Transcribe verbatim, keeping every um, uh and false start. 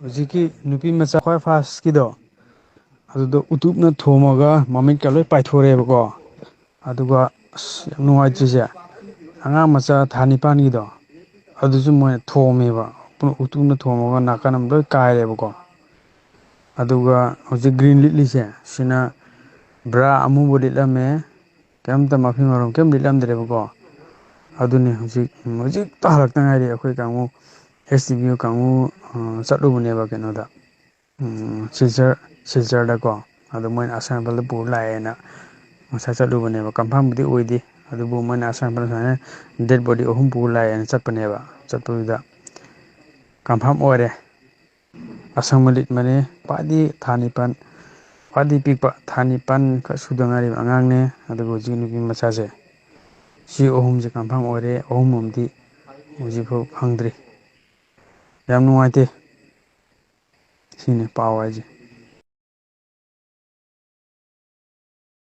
ꯍꯧꯖꯤꯛꯀꯤ ꯅꯨꯄꯤ ꯃꯆꯥ ꯈ꯭ꯋꯥꯏ ꯐꯥꯔꯁꯀꯤꯗꯣ, ꯑꯗꯨꯗꯣ ꯎꯇꯨꯞꯅ ꯊꯣꯝꯃꯒ ꯃꯃꯤꯠꯀ ꯂꯣꯏ ꯄꯥꯏꯊꯣꯔꯛꯑꯦꯕꯀꯣ꯫ ꯑꯗꯨꯒ ꯑꯁ, ꯌꯥꯝ ꯅꯨꯡꯉꯥꯏꯇ꯭ꯔꯤꯁꯦ, ꯑꯉꯥꯡ ꯃꯆꯥ ꯊꯥ ꯅꯤꯄꯥꯟꯒꯤꯗꯣ, ꯑꯗꯨꯁꯨ ꯃꯣꯏꯅ ꯊꯣꯝꯃꯦꯕ꯫ ꯎꯇꯨꯞꯅ ꯊꯣꯝꯃꯒ ꯅꯥꯀꯟ ꯑꯃ ꯂꯣꯏ ꯀꯥꯏꯔꯦꯕꯀꯣ꯫ ꯑꯗꯨꯒ ꯍꯧꯖꯤꯛ ꯒ꯭ꯔꯤꯟ ꯂꯤꯠꯂꯤꯁꯦ, ꯁꯤꯅ ꯕ꯭ꯔꯥ ꯑꯃꯨꯕ ꯂꯤꯠꯂꯝꯃꯦ, ꯀꯩꯝꯇ ꯃꯐꯤ ꯃꯔꯣꯟ ꯀꯩꯝ ꯂꯤꯠꯂꯝꯗ꯭ꯔꯦꯕꯀꯣ꯫ ꯑꯗꯨꯅꯤ ꯍꯧꯖꯤꯛ, ꯍꯧꯖꯤꯛꯇ ꯍꯜꯂꯛꯇ ꯉꯥꯏꯔꯤ꯫ ꯑꯩꯈꯣꯏ ꯀꯥꯡꯕꯨ, ꯑꯦꯁ ꯗꯤ ꯕꯤ ꯌꯨ ꯀꯥꯡꯕꯨ, ꯑ, ꯆꯠꯂꯨꯕꯅꯦꯕ ꯀꯩꯅꯣꯗ, ꯎꯝ, ꯁꯤꯜꯆꯔ, ꯁꯤꯜꯆꯔꯗꯀꯣ꯫ ꯑꯗꯣ ꯃꯣꯏꯅ ꯑꯁꯥꯝ ꯔꯥꯏꯐꯜꯗ ꯄꯨꯔ ꯂꯥꯛꯑꯦꯅ ꯉꯁꯥꯏ ꯆꯠꯂꯨꯕꯅꯦꯕ꯫ ꯀꯟꯐꯥꯔꯝꯕꯨꯗꯤ ꯑꯣꯏꯗꯦ, ꯑꯗꯨꯕꯨ ꯃꯣꯏꯅ ꯑꯁꯥꯝ ꯔꯥꯏꯐꯜ ꯁꯨꯃꯥꯏꯅ ꯗꯦꯠ ꯕꯣꯗꯤ ꯑꯍꯨꯝ ꯄꯨꯔ ꯂꯥꯛꯑꯦꯅ ꯆꯠꯄꯅꯦꯕ꯫ ꯆꯠꯄꯗꯨꯗ ꯀꯟꯐꯥꯔꯝ ꯑꯣꯏꯔꯦ꯫ ꯑꯁꯪꯕ ꯂꯤꯠ ꯑꯃꯅꯦ, ꯈ꯭ꯋꯥꯏꯗꯒꯤ ꯊꯥ ꯅꯤꯄꯥꯟ, ꯈ꯭ꯋꯥꯏꯗꯒꯤ ꯄꯤꯛꯄ ꯊꯥ ꯅꯤꯄꯥꯟ ꯈꯛ ꯁꯨꯗ ꯉꯥꯏꯔꯤꯕ ꯑꯉꯥꯡꯅꯦ, ꯑꯗꯨꯒ ꯍꯧꯖꯤꯛ ꯅꯨꯄꯤ ꯃꯆꯥꯁꯦ꯫ ꯁꯤ ꯑꯍꯨꯝꯁꯦ ꯀꯟꯐꯥꯔꯝ ꯑꯣꯏꯔꯦ, ꯑꯍꯨꯝ ꯑꯃꯗꯤ ꯍꯧꯖꯤꯛꯐꯥꯎ ꯐꯪꯗ꯭ꯔꯤ꯫ ꯌꯥꯝ ꯅꯨꯡꯉꯥꯏꯇꯦ꯫ ꯁꯤꯅꯤ ꯄꯥꯎ ꯍꯥꯏꯁꯦ꯫